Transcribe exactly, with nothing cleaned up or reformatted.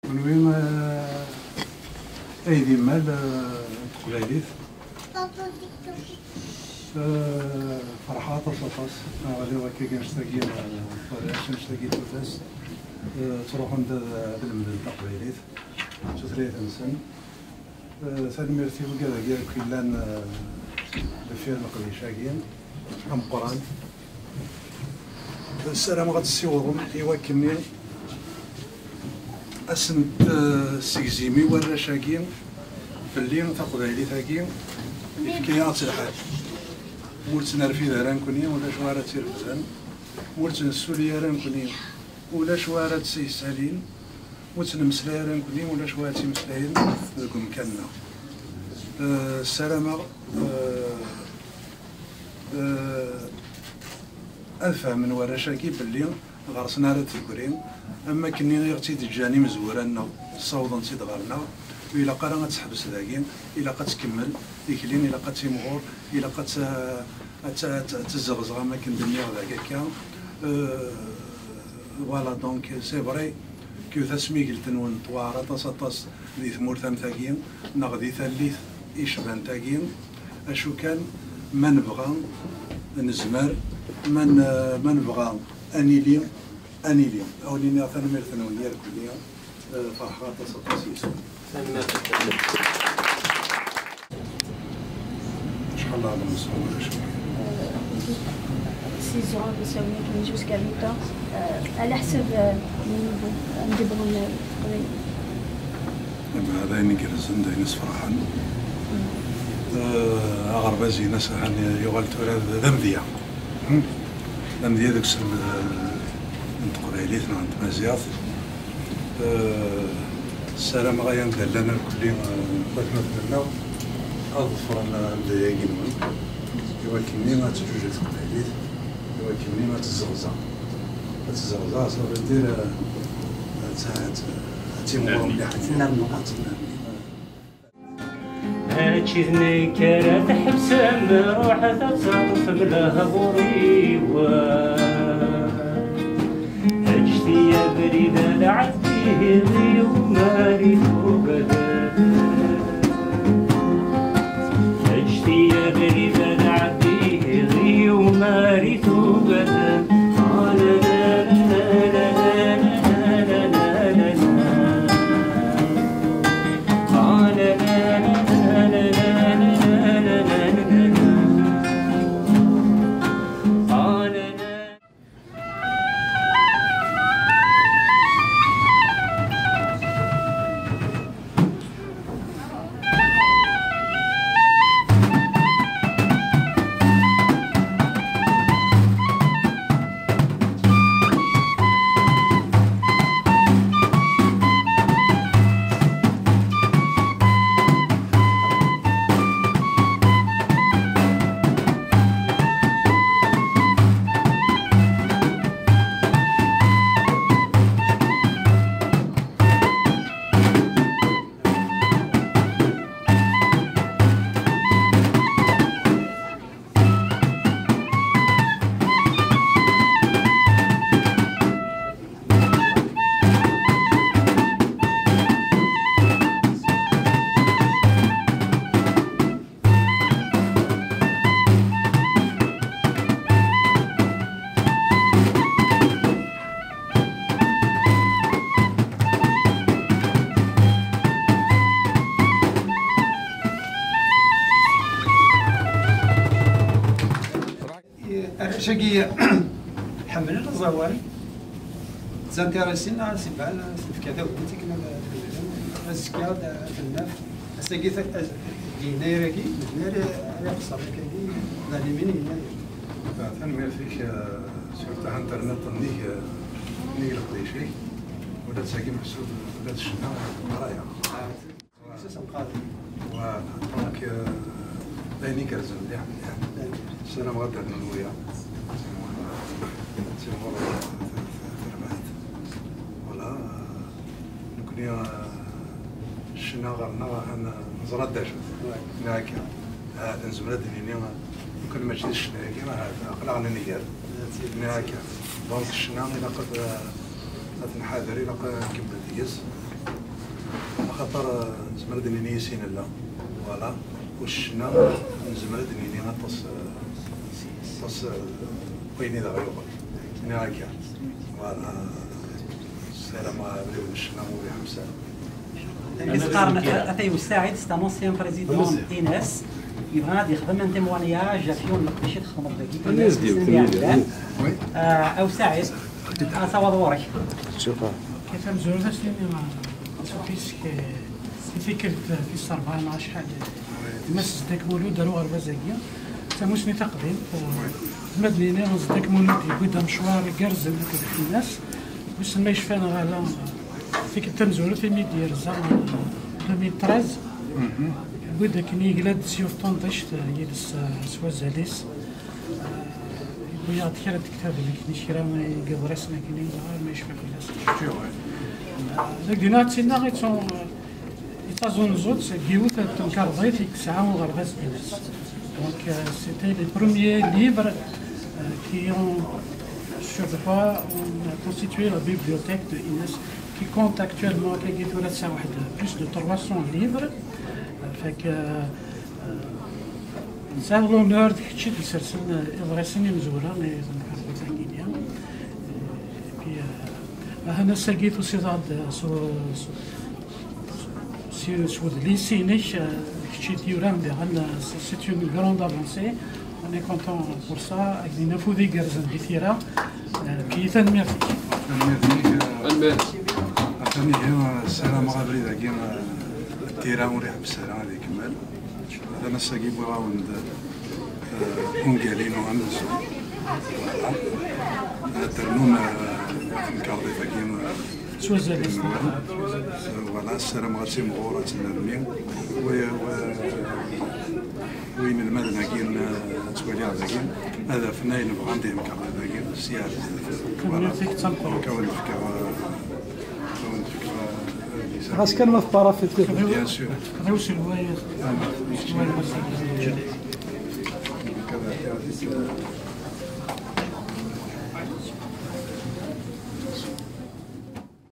Kenwi, eh, ay d imal, eh, n teqbaylit. Eh, ferḥeɣ aṭas, aṭas. Ɣliɣ akka annect-agi, eh, warrac, annect-agi n tullas, eh, ttruḥun-d ad, ad lemden taqbaylit, tutlayt-nsen. Eh, tanemmirt i wigad-agi akk yellan, eh, deffir leqdic-agi ameqqran. Ssarameɣ ad tessiwḍem i wakken-nni ad sent-, eh, segzim i warrac-agi belli taqbaylit-agi yefka-yaɣ-tt lḥal. Ma ur tt-nerfid ara nekni, ulac wa ara tt-irefden. Ma ur tt-nessuli ara nekni, ulac wa ara tt-yessalin. Ur tt-nemmeslay ara nekni, ulac wa ara tt-imeslayen deg umkan-nneɣ. Eh, ssarameɣ, eh, eh, ad fehmen warrac-agi belli ɣer-sen ara d-tegri, am wakken i ɣ-tt-id-ǧǧan imezwura-nneɣ, ssawḍen-tt-id ɣer-neɣ, ur ilaq ara ad teḥbes dagi, ilaq ad tkemmel tikli, ilaq ad timɣur, ilaq ad tt-, ad tt-, ad tt-, ad tezzeɣzeɣ am wakken d-nniɣ dagi akka. Euh, voilà, donc, c'est vrai que tasmigelt-nwen tewɛer aṭas, aṭas di tmurt am tagi, neɣ di tallit icban tagi. Acu kan, ma nebɣa, nezmer, ma n-, ma nebɣa ad nili, ad nili. Ad wen-iniɣ tanemmirt-nwen irkelli, eh, ferḥeɣ aṭas, aṭas yes-wen. Acḥal n ɛemṛ-nsen warrac-agi? Euh, six ans, jusqu'à huit ans. Euh, على حسب, euh, niveau, euh, niveau n teqbaylit. Imeɛdayen igerrzen, d ayen isferḥen. Eh, aɣerbaz-ines ahan yuɣal tura d, d amedya. Hmm. D amedya deg uselmed, eh, n teqbaylit neɣ n tmaziɣt. Eh, ssarameɣ ay anda llan irkelli, eh, watmaten-nneɣ ad ḍefren, eh, amedya-agi-nwen, i wakken-nni ad teǧǧuǧeg teqbaylit, i wakken-nni ad tezzeɣzeɣ. Ad tezzeɣzeɣ, ça veut dire, eh, ad tt-, ad tt-, ad timɣur mliḥ. Ad tennerni. Ad tennerni. Mačči d nekk ara tḥebsem, ruḥet ad teṭṭfem lehdur-iw. Ǧǧet-iyi abrid ad ɛeddiɣ, i umar i tugadem. Ǧǧet-iyi abrid ad ɛeddiɣ, i umar i tugadem. Arrac-agi ḥemmlen aẓawan, ttintirisin, sebɛen, tefka tagnit akken ad ḥemmlen. Azekka ad, ad ten-naf. Ass-agi, ta-, az-, deg yennayer-agi, d yennayer ara iqeṣṣer akkagi, d limin yennayer. Ah, tanemmirt-ik, eh, surtout internet nnig, eh, nnig leqdic-ik. Ula d tagi meḥsub, ula d ccna, qraya. Ah. Voilà, donc, euh, d ayen igerrzen mliḥ, mliḥ. Ssarameɣ ad d-rnun wiyaḍ. Timɣur terbaḥt. Voilà, euh, nekkni, euh, ccna ɣer-neɣ, ahan, euh, neẓra d acu. Neɣ akka. Ahat nezmer ad d-nini, euh, lukan mačči d ccna-agi, ahat aql-aɣ nenger. Neɣ akka. Donc, ccna ilaq ad, euh, ad t-nḥader, ilaq ad nkemmel deg-s. Xaṭer, eh, nezmer ad d-nini i sin nella. Voilà. U ccna, nezmer ad d-nini aṭas, eh, aṭas, eh, wayen i d aɣ-yuɣen. Nniɣ akka. Voilà. Ssarameɣ abrid n ccna ur iḥebbes ara. Akken qqaren, a- atay Saɛid, c'est un ancien président d'I N S. Yebɣa ad yexdem un témoignage ɣef yiwen n leqdic i txedmeḍ dagi. Ad as-d-yewwet meyya. Ah, a Saɛid, ad tawaḍ ɣur-k. Kif tamezwarut, ad s-nini, ah, s ufisk, eh, i tikkelt, eh, tis rebɛa neɣ acḥal, eh, Mass Zeddak Mulud ar uɣerbaz-agi. D tamusni taqdimt, eh, ma d-nini Zeddak Mulud yewwi-d amecwar igerrzen akked Ḥinas. Wissen ma yecfa neɣ ala, eh, tikkelt tamezwarut imi d-yerza, eh, deux mille treize. Yewwi-d akken yegla-d s yiwet tunṭict, eh, yid-s, eh, s wazal-is. Yewwi-yaɣ-d kra n tektabin, akken kra n yiḍrisen akken i neẓra ma yecfa fell-as. Deg dinna d tinna i tt-, i d taẓunẓut seg yiwet n temkarḍit i yesɛa uɣerbaz Ines. Donc, euh, c'était les premiers livres, euh, qui ont, sur quoi on a constitué la bibliothèque de Ines, qui compte actuellement, kagi tura tesɛa waḥed, plus de trois cents livres. Euh, fait que, euh, Tesɛiḍ l'honneur d kečč i d-isersen, eh, iḍrisen imezwura n temkarḍit-agi-nni. Eh, et puis, eh, ahan ass-agi tusiḍ-aɣ-d, eh, s, s, s, s wedlis-inek, eh, d kečč i d-yuran diɣen, eh, c'est une grande avancée. On est content pour ça. Ak din afud igerrzen di tira. Eh, d tanemmirt-ik. Tanemmirt-ik, eh, Tanemmirt. Atan ihi, eh, ssarameɣ abrid-agi, eh, d tira ur iḥebbes ara, ad ikemmel. Atan ass-agi wwiɣ-awen-d, eh, ungal-inu amenzu. Voilà. Ad ternum, eh, temkarḍit-agi, eh, s wazal-is. Voilà, ssarameɣ ad timɣur, ad tennerni. Wi-, wi-, winelmaden-agi, eh, ad twaliɣ dagi, ad afen ayen bɣan di temkarḍit-agi, sya ar zdat. Voilà. Tanemmirt-ik d tameqqrant. Donc, ad wen-fkeɣ, eh, ad wen-fkeɣ, eh, Ɣas kan ma tparafiḍ. Bien sûr. Tefkeḍ i uselway. Ah, uselway. Kada, kada.